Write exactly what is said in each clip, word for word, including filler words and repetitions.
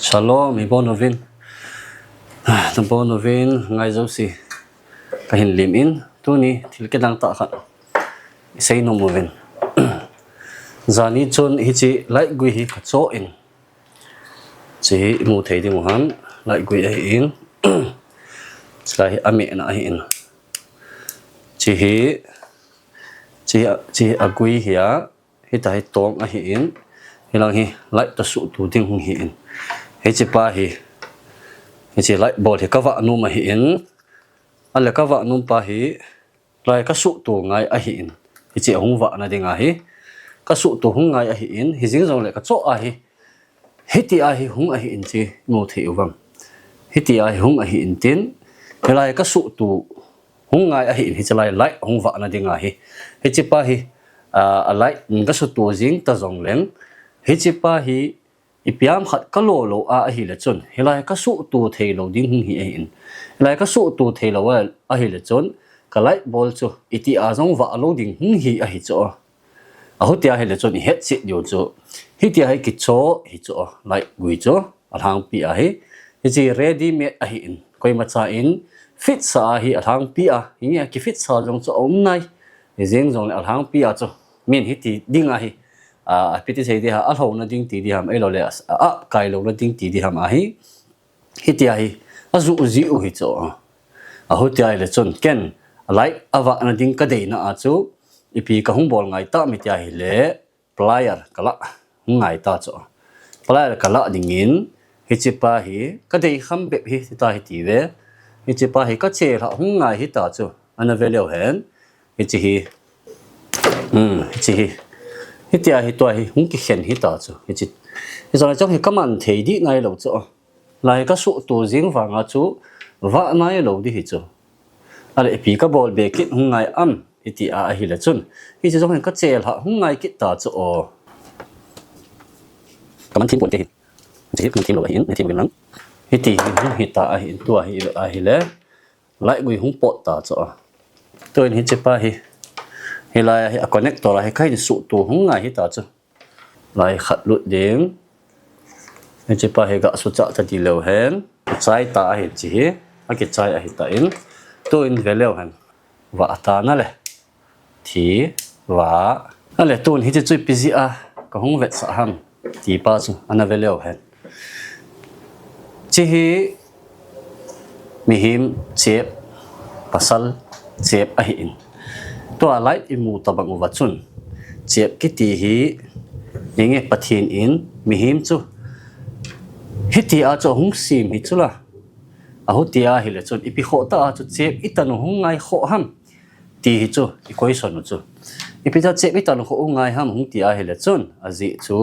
Shalom, ibon uvin. Nabon uvin, ngai jouse. Kahin lim in, tuni thil kidang tah khat isei nom uvin. Jani chun hiche light gui hi kachoh in. Hiche hi imu thei diu ham, light gui ahin. Hiche hi amehna ahin. Hiche hi, hiche hi, hiche hi agui hi a. Hitia hi tong ahin, hilang hi light toh suhtu ding hung hin. Hiche pa hi, hiche light bulb hi kavah nom ahin, ale kavah nom pa hi, lai kasuhtu ngai ahin. Hiche ahung vahna ding ahi, kasuhtu hung ngai ahin, hijeng jongle kachoh ahi. Hitia hi hung ahin chu imu thei uvem. Hitia hi hung ahin tin, hilai kasuhtu hung ngai ahin, hiche lai light hung vahna ding ahi. Hiche pa hi, a, a light in kasuhtu jing ta jongleng. Hiche pa hi ipi ham khat kalo lou a ahile chun. Hilai kasuhtu thei lou ding hung hi ahin. Hilai kasuhtu thei lou a ahile chun. Ka light bulb chu itia jong vah lou ding hung hi ahi chu. Ahutia hile chun ihet chet diu chu. Hitia hi kichoh hi chu, light gui chu. Alhangpi ahi. Hiche ready made ahin. Koima cha in fit sa ahi alhangpi a. Hinge ki fit sa jong chu aum nai. Hijeng jongle alhangpi a chu. Min hiti ding ahi. A, ipi ti sei ding ham, alhouna ding ti ding ham. Ahilouleh, a, a, kai louna ding ti ding ham ahi. Hitia hi, ajuh jiu hi chu. Ahutia hile chun, ken, light avahna ding kadeina a chu, ipi kahung bol ngai tam hitia hile, plier kalah, hung ngai ta chu. Plier kalah dingin, hiche pa hi, kadei kham bep hi, hita hiti ve. Hiche pa hi, kachelhah hung ngai hita chu. Ana ve leu hen. Hiche hi. Hmm, hiche hi. Hitia hi tua hi hung kikhen hita chu. Hiche. Hiche jong hi kaman thei ding nai lou chu. Lai kasuhtu jing vanga chu vah nai lou ding hi chu. Ale ipi kabol be kit hung ngai am hitia ahile chun. Hiche jong hi kachelhah hung ngai kit ta chu o. Kaman thim ponte hi. Hiche hi kaman thim lou ahin, thim lang. Hiti hi hung hita ahin tua hi ahile. Light gui hung pot ta chu a. Tuin hiche pa hi. Hilai a hi a connector a hi kahin suhtu hung ngai hita chu. Lai khat lut ding. Hiche pa hi gasuhcha ta ti leu hen. Kichai ta ahi hiche hi. Akichai ahi tan. Tuin ve leu hen. Vah ta nale. Thi, vah. Ale tun hiche chu ipi jeh a kahung vetsah ham ti pa chu ana ve leu hen. Hiche hi mihem chep, pasal chep ahin. Tua light imu tabang uva chun. Chep kiti hi, hinge Pathen in mihem chu. Hitia chu ahung sem hi chu la. Ahutia hile chun, ipi khoh tah a chu chep itan u hung ngai khoh ham. Ti hi chu, i question u chu. Ipi ta chep itan u khoh u ngai ham hung ti ahile chun, ajeh chu,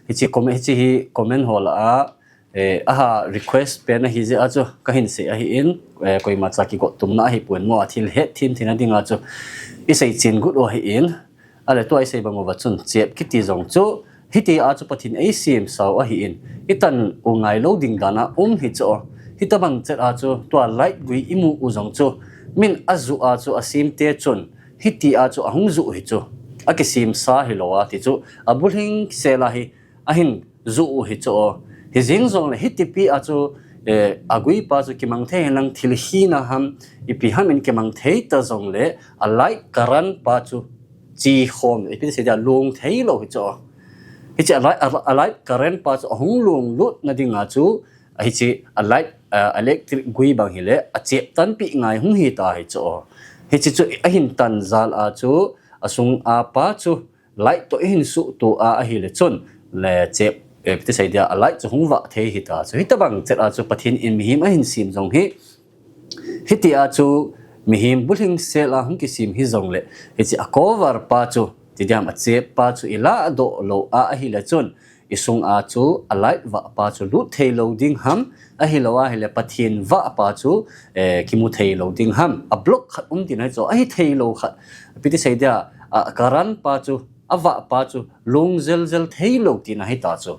hiche comment, hiche hi comment ho lah a, eh, aha request pen ahi jeh a chu, kahin sei ahin, eh, koima cha kigot tumna ahipon mo a thil het thim thim na ding a chu, isei chen got u ahin, Ale tua isei bang uva chun, chep kiti jong chu, hitia chu Pathen in eisem sau ahin, itan u ngai lou ding dan a um hi chu. Hitabang chet a chu, tua light gui imu u jong chu, min ajuh a chu asem te chun, hitia chu ahung juh hi chu. Akisem sa hilou a ti chu, abulhing sel a hi, ahin juh u hi chu. Hijeng jongle hitipi a chu, eh, agui pa chu kimang thei hen lang thil hina ham, ipi ham in kimang thei ta jongle, a light current pa chu, chi khom, ipi ti sei dia, long thei lou hi chu. Hiche a light, a, a light current pa chu ahung long lut na ding a chu, hiche a light, a, electric gui bang hile, achep tan pi ngai hung hi ta hi chu. Hiche chu ahin tan jal a chu, asung a pa chu, light toh ihin suhtu a ahile chun, le chep, eh, ipi ti sei dia, a light chu hung vah thei hi ta chu. Hitabang chet a chu, Pathen in mihem ahin sem jong hi, Hitia chu mihem bulhing sel a hung kisem hi jongle, hiche a cover pa chu, ti diam a chep pa chu i ladoh lou a ahile chun, i sung a chu a light vah pa chu lut thei lou ding ham, ahilou ahile Pathen vah pa chu, eh, kimu thei lou ding ham, a block khat um tina hi chu, ahi thei lou khat, ipi ti sei dia, a current pa chu, a vah pa chu long jel jel thei lou tina hi ta chu.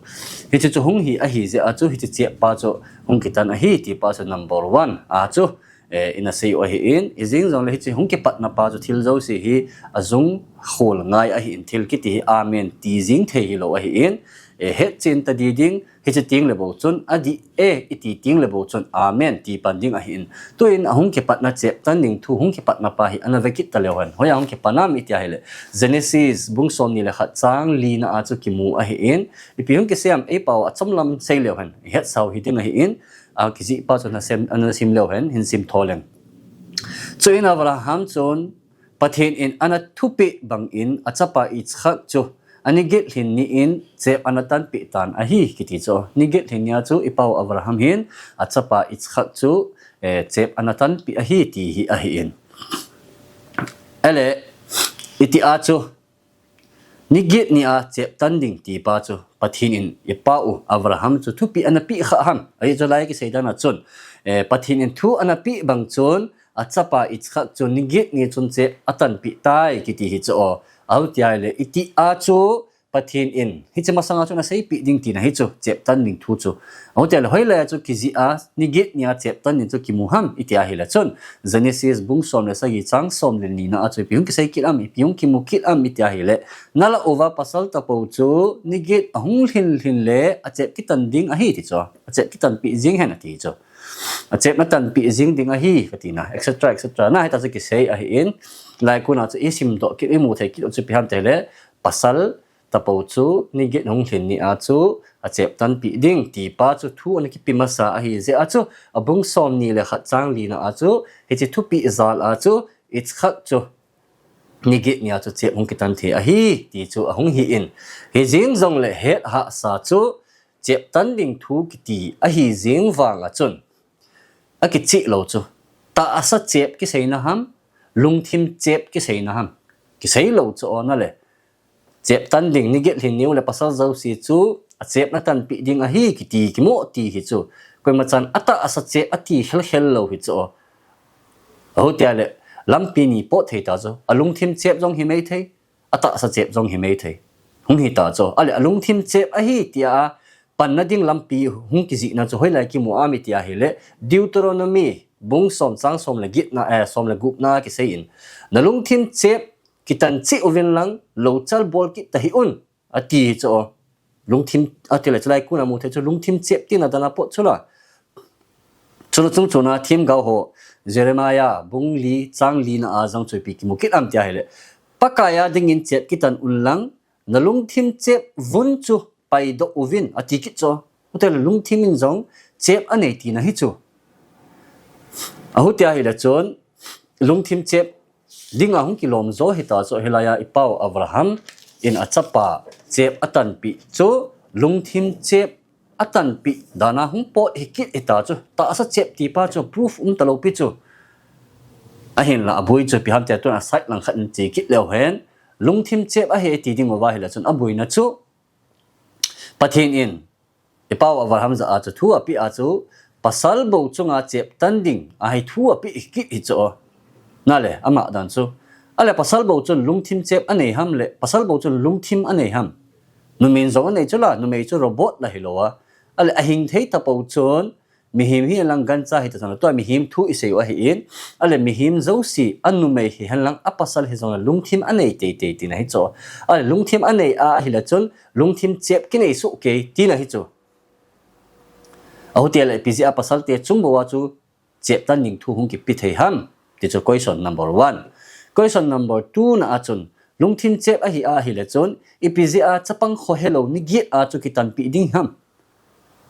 Hiche chu hung hi ahi jeh a chu, hiche chep pa chu hung kitan ahi ti pa chu number one a chu, eh, ina sei u ahin, hijeng jongle hiche hung kipatna pa chu thil jouse hi ajung khol ngai ahin, thil kiti hi amen ti jing thei hilou ahin, eh, hetchen ta di ding, hiche teng le bou chun, adih e, iti teng le bou chun, amen, ti pan ding ahin. Tuin ahung kipatna cheptan ding thu, hung kipatna pa hi, ana vekit ta leu hen. Hoiya hung kipan ham iti ahile, Genesis, bung som ni le khat chang li na a chu kimu ahin, ipi hung kisei ham, eipao achom lam sei leu hen, ihetsau hiding ahin, akijih pa chu ana sim, ana sim leu hen, hin sim tho leng. Chuin Abraham chun, Pathen in ana thupeh bangin achapa Ichak chu ani get lhin ni in chep ana tanpeh tan ahi kiti chu. Ni get lhin nia chu ipao Abraham hin achapa Ichak chu, eh, chep ana tanpeh ahi ti hi ahin. Ele, iti a chu, ni get nia chep tan ding ti pa chu, Pathen in ipao Abraham chu thupeh ana peh kha ham. Ahi chu lai kisei dan a chun, eh, Pathen in thu ana peh bang chun, achapa Ichak chu ni get ni chun chep atanpeh tai kiti hi chu o. Ahuti ahile, iti a chu Pathen in, hiche masanga chun aseipeh ding tina hi chu, chep tan ding thu chu. Ahuti ahile, hoilai a chu kijih a, ni get nia chep tan ding chu kimu ham, iti ahile chun. Genesis bung som le sagi chang som le ni na a chu, ipi hung kisei kit ham, ipi hung kimu kit ham, iti ahile. Nala uva pasal tapou chu, ni get ahung lhin lhin le, achep kitan ding ahi ti chu. Achep kitanpeh jing hen ati chu. Achep na tanpeh jing ding ahi, kati na, et cetera, et cetera. Na hita chu kisei ahin, lai kuna chu isim doh kit, imu thei kit, chu ipi ham tile, pasal tapou chu, ni get hung lhin ni a chu, achep tanpeh ding, ti pa chu thu ana kipe masa ahi jeh a chu, abung som ni le khat chang li na a chu, hiche thupeh jal a chu, Ichak chu, ni get nia chu chep hung kitan thei ahi, ti chu ahung hi in. Hijeng jongle het hahsa chu, chep tan ding thu kiti ahi jeng vang a chun, akichih lou chu. Tahsa chep kiseina ham, lungthim chep kiseina ham. Kisei lou chu o na le. Chep tan ding ni get lhin niu le pasal jouse chu achep na tanpeh ding ahi kiti kimu ti hi chu. Koima chan atahsa chep ati khel khel lou hi chu o. Ahuti ahile, lampi ni pot thei ta chu. Alungthim chep jong hi mei thei, atahsa chep jong hi mei thei. Hung hi ta chu. Ahile, alungthim chep ahi tia, panna ding lampi hung kijih na chu hoilai kimu ham iti ahile, Deuteronomy, bung som chang som le get na, eh, som le gup na kisei in. Nalungthim chep kitan cheh uvin lang, louchal bol kit ta hih un. Ati hi chu o. Lungthim, ati le chu lai kuna mu thei chu lungthim chep tina dan a pot chu la. Chuna chung chuna themgao ho, Jeremiah, bung li, chang li na a jong chu ipi kimu kit ham tia ahile. Pakai a dingin chep kitan un lang, nalungthim chep vun chu paidoh uvin, ati kit chu. Ahuti ahile lungthim in jong chep anei tina hi chu. Ahuti ahile chun, lungthim chep dinga hung kilom jo hi ta chu, hilai a ipao Abraham in achapa chep atanpeh chu, lungthim chep atanpeh dan a hung pot hi kit hi ta chu, tahsa chep ti pa chu proof um ta lou pi chu. Ahinla aboi chu ipi ham tia tun a side lang khat in che kit leu hen, lungthim chep ahi ti ding uva ahile chun aboina chu, Pathen in, ipao Abraham jah a chu thu apeh a chu, pasal bou chunga chep tan ding ahi thu apeh kit hi chu o. Na le, ama dan chu. Ahile pasal bou chun lungthim chep anei ham le, pasal bou chun lungthim anei ham. Numei in jong anei chu la, numei chu robot la hilou a. Ahile ahing thei tapou chun, mihem hi lang gancha hi ta chun, tua mihem thu isei u ahi in. Ahile mihem jouse, anumei hihen lang, apasal hi jong le lungthim anei teitei tina hi chu. Ahile lungthim anei a ahile chun, lungthim chep kinei soh kei tina hi chu. Ahuti ahile ipi jeh a pasal te chung bou a chu chep tan ding thu hung kipe thei ham. Ti chu question number one. Question number two na a chun, lungthim chep ahi a ahile chun, ipi jeh a chapang khohelou ni get a chu kitanpeh ding ham.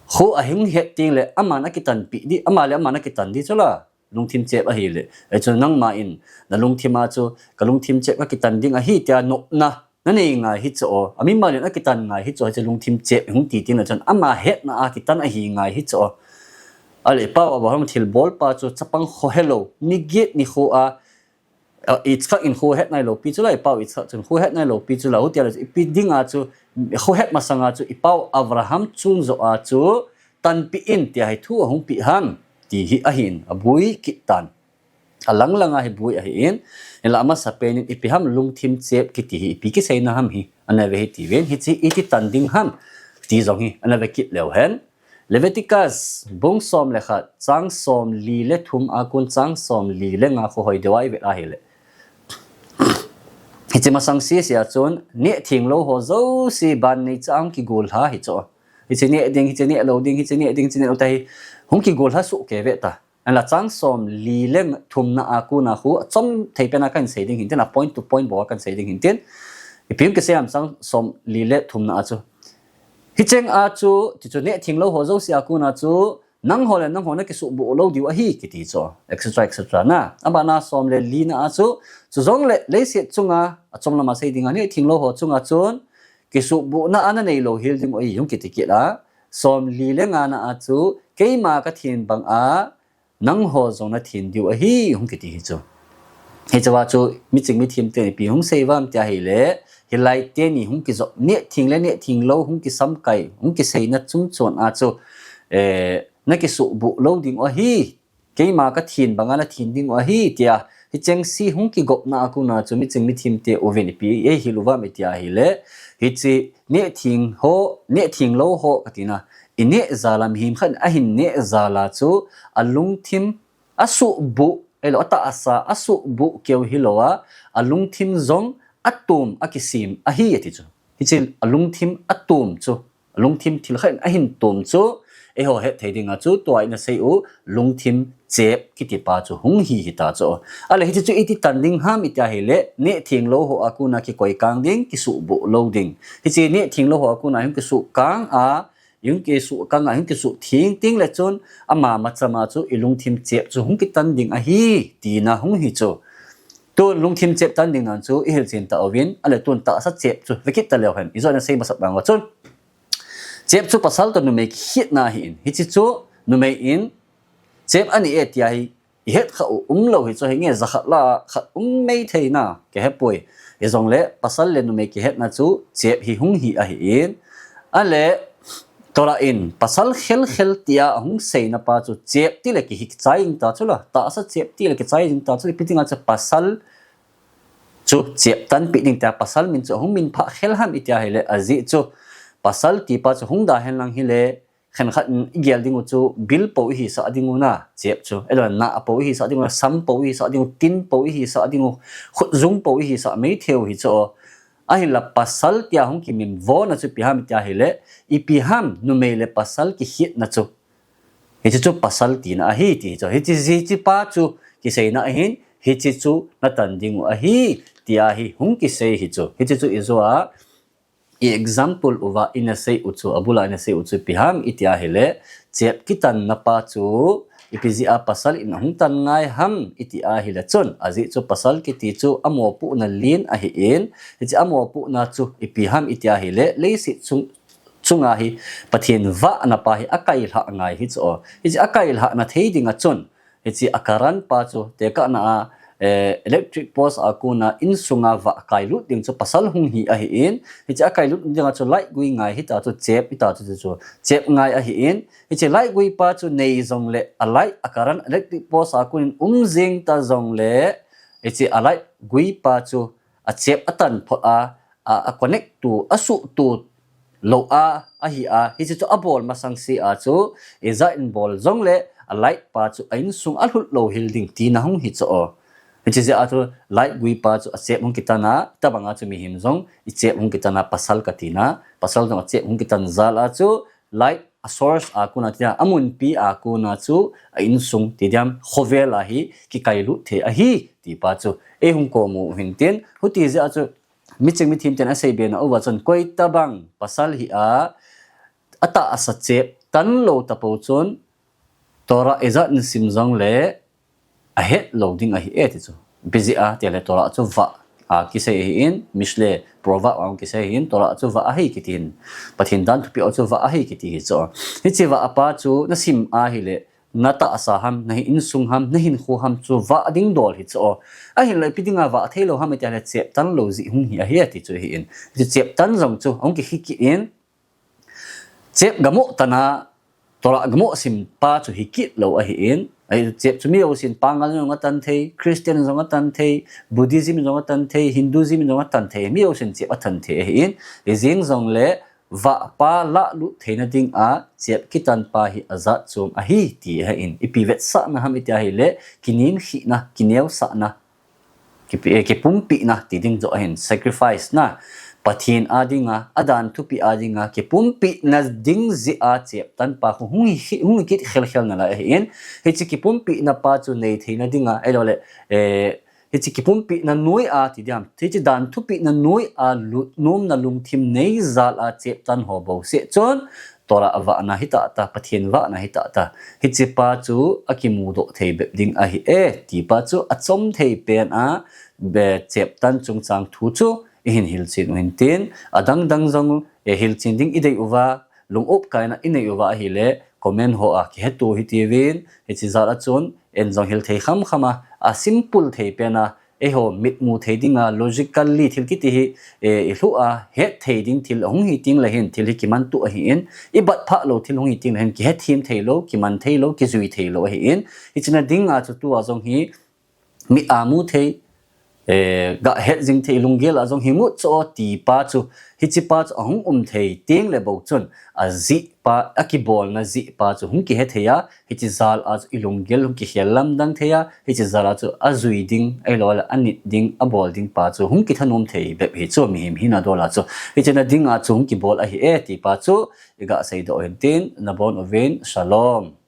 Kho ahung het teng le, aman akitanpeh di, ama le aman akitan di chu la. Lungthim chep ahile. Ahi chu nangma in, nalungthim a chu, kalungthim chep kakitan ding ahi tia nopna nanei ngai hi chu o. Amimal in akitan ngai hi chu o, hiche lungthim chep hung ti teng le chun ama hetna a kitan ahi ngai hi chu o. Ahile ipao Abraham thilbol pa chu chapang khohelou, ni get ni kho a, a, Ichak in kho het nailou pi chu la, ipao Ichak chun kho het nailou pi chu la, ahuti ahile ipi dinga chu, kho het masanga chu ipao Abraham chung joh a chu tanpeh in tia hi thu ahung peh ham, ti hi ahin, aboi kit tan. Alang langa hi boi ahi in, hinla amasapen in ipi ham lungthim chep kiti hi ipi kiseina ham hi, ana ve hi ti ven, hiche iti tan ding ham, ti jong hi, ana ve kit leu hen. Leviticus, bung som le khat, chang som li le thum a kon chang som li le nga kho hoi deu a ivet ahile. Hiche masang sese a chun neh theng lou ho jouse ban neicha hung kigol lha hi chu. Hiche neh ding, hiche neh lou ding, hiche neh ding, hiche neh lou ta hi hung kigol lha soh kei ve ta. Ahinla chang som li le thumna a kona khu achom thei pen a kahin sei ding hintin, a point to point bou a kahin sei ding hintin. Ipi hung kisei ham chang som li le thumna a chu. Hicheng a chu, ti chu neh theng lou ho jouse a kona chu, nangho le nangho nakisuhbuh lou diu ahi kiti chu, et cetera, et cetera na. Abana som le lina a chu, chujongle leiset chunga, achom lama sei dinga neh theng lou ho chunga chun, kisuhbuhna a nanei lou hel diu ahi hung kiti kit a. Som li le ngana a chu, keima kathen banga, nangho jong nathen diu ahi hung kiti hi chu. Hichea chu miching mithem ten ipi hung sei uvam tia ahile, hilai teni hung kijop, neh theng le neh theng lou hung kisamkai, hung kiseina chungchon a chu, eh, nakisuhbuh lou diu ahi, keima kathen banga nathen diu ahi tia, hicheng se hung kigopna a kona chu miching mithem te uvin ipi eihil uvam tia ahile, hiche neh theng ho, neh theng lou ho katina, ineh jal a mihem khat in ahin neh jal a chu alungthim asuhbuh, ahilou atahsa asuhbuh keu hilou a, alungthim jong atom akisem ahi ati chu. Hiche alungthim atom chu, alungthim thil khat in ahin tom chu, eiho het thei dinga chu tua ina sei u lungthim chep kiti pa chu hung hi hita chu. Ahile hiche chu iti tan ding ham tia ahile, neh theng lou ho a kona kikoi kang ding, kisuhbuh lou ding. Hiche neh theng lou ho a kona hung kisuh kang a, hung kisuh kang a, hung kisuh theng teng le chun, ama machama chu ilungthim chep chu hung kitan ding ahi, tina hung hi chu. Tun lungthim chep tan ding nan chu ihil chen tauvin, ahile tun tahsa chep chu vekit taleu hen, ijona sei masat bang uva chun. Chep chu pasal toh numei kikhetna ahin, hiche chu numei in chep anei e tia hi ihet kha u umlou hi chu, hinge jakhat lah a khat um mei thei na, kihepoi. Hijongle pasal le numei kihetna chu chep hi hung hi ahin. Ahile Torah in pasal khelkhel tia ahung seina pa chu chep tile kihi kichai jing ta chu la, tahsa chep tile kichai jing ta chu, ipi dinga chu pasal chu chep tanpeh ding tia pasal min chu ahung minphah khel ham iti ahile, ajeh chu pasal ti pa chu hung da hen lang hile, khenkhat in igel diu chu bil pou ihisah diu na, chep chu. Ahilou le nah pou ihisah diu na, sam pou ihisah diu, tin pou ihisah diu, khutjung pou ihisah mei thei u hi chu. Ahinla pasal tia hung kiminvona chu ipi ham tia ahile, ipi ham numei le pasal kikhetna chu. Hiche chu pasal tina ahi ti hi chu. Hiche, hiche pa chu kiseina ahin, hiche chu natan diu ahi tia hi hung kisei hi chu. Hiche chu ijo a, i example uva ina sei u chu, abula ina sei u chu ipi ham iti ahile, chep kitanna pa chu ipi jeh a pasal in ahung tan ngai ham iti ahile chun, ajeh chu pasal kiti chu amopohna len ahin, hiche amopohna chu ipi ham iti ahile, leiset chung, chunga hi Pathen vahna pa hi akailhah ngai hi chu. Hiche akailhahna thei dinga chun, hiche a current pa chu tekahna a, eh, electric post a kona insunga vah kailut ding chu pasal hung hi ahin, hiche akailut dinga chu light gui ngai hita chu, chep hita chu, chu chep ngai ahin, hiche light gui pa chu nei jongle a light, a current electric post a konin um jing ta jongle, hiche a light gui pa chu achep atan phot a, a, a connect to, asuhto lou a, ahi a, hiche chu abol masang se a chu, ijat in bol jongle, a light pa chu a insung alhut lou hel ding tina hung hi chu. Hiche jeh a chu light gui pa chu achep hung kitan a, tabang a chu mihem jong ichep hung kitan a, pasal katina, pasal jong achep hung kitan jal a chu, light a source a kona tia, amunpi a kona chu a insung ti diam, khovel a hi kikailut thei ahi ti pa chu eihung komu hintin, huti jeh a chu miching mithem ten asei bena uva chun, koi tabang pasal hi a, atahsa chep tan lou tapou chun, Torah ijat in sim jongle ahet lou ding ahi e ti chu. Ipi jeh a tia le Torah chu vah a kisei ahin, Mishle, Proverb a kisei ahin, Torah chu vah ahi kiti hin, Pathen dan thupeh chu vah ahi kiti hi chu. Hiche vah pa chu nasim ahile, natahsa ham, nahi insung ham, nahinkho ham chu vah ding dol hi chu. Ahinla ipi dinga vah thei lou ham tia le, chep tan lou jeh hung hi ahi ati chu ahin. Hiche chep tan jong chu hung kihi kit in, chep gamo tan a, Torah gamo sim pa chu hi kit lou ahin, ahi chep chu mi jousen, Pangal jong atan thei, Christian jong atan thei, Buddhism jong atan thei, Hinduism jong atan thei, mi jousen chep atan thei ahin, hijeng jongle vah pa lahlut theina dinga chep kitan pa hi ajat chom ahi ti ahin, ipi vetsahna ham iti ahile, kiningkhihna, kineosahna, kipi, eh, kipumpina ti ding joh ahin, sacrifice na, Pathen a dinga, adan thupeh a dinga, kipumpina ding jeh a cheptan pa khu hung hi, hung hi kit khelkhel nalai ahin, hiche kipumpina pa chu nei theina dinga, ahilouleh, eh, hiche kipumpina noi a ti diam, hiche dan thupehna noi a lut nomna lungthim nei jal a cheptan ho bouseh chun, Torah vahna hitah ta, Pathen vahna hitah ta, hiche pa chu akimudoh thei bep ding ahi e, ti pa chu achom thei pen a, be cheptan chungchang thu chu ihin hilchen u hintin, adang dang jong, eh, hilchen ding idei uva, lung-up kaina inei uva ahile, comment ho a kihetto hitiuvin, hiche jal a chun, en jong hil thei kham kham a, a simple thei pen a, eiho mitmu thei dinga, logically thil kiti hi, eh, ilhuh a, het thei ding thil hung hi tengle hin, thil hi kimantup ahin, ibat phah lou thil hung hi tengle hin, kihethem thei lou, kiman thei lou, kijui thei lou ahin, hichena dinga chu tua jong hi, mit a mu thei, eh, gahet jing thei, lunggel a jong hi mut chu ti pa chu, hiche pa chu ahung um thei tengle bou chun, ajeh pa, akibolna jeh pa chu hung kihe thei a, hiche jal a chu ilunggel hung kikhel lamdang thei a, hiche jal a chu ajui ding, ahilouleh anit ding, abol ding pa chu hung kithanom thei bep hi chu mihem hina dol a chu, hichena dinga chu hung kibol ahi e, ti pa chu iga seidoh u hintin, nabon uvin, Shalom.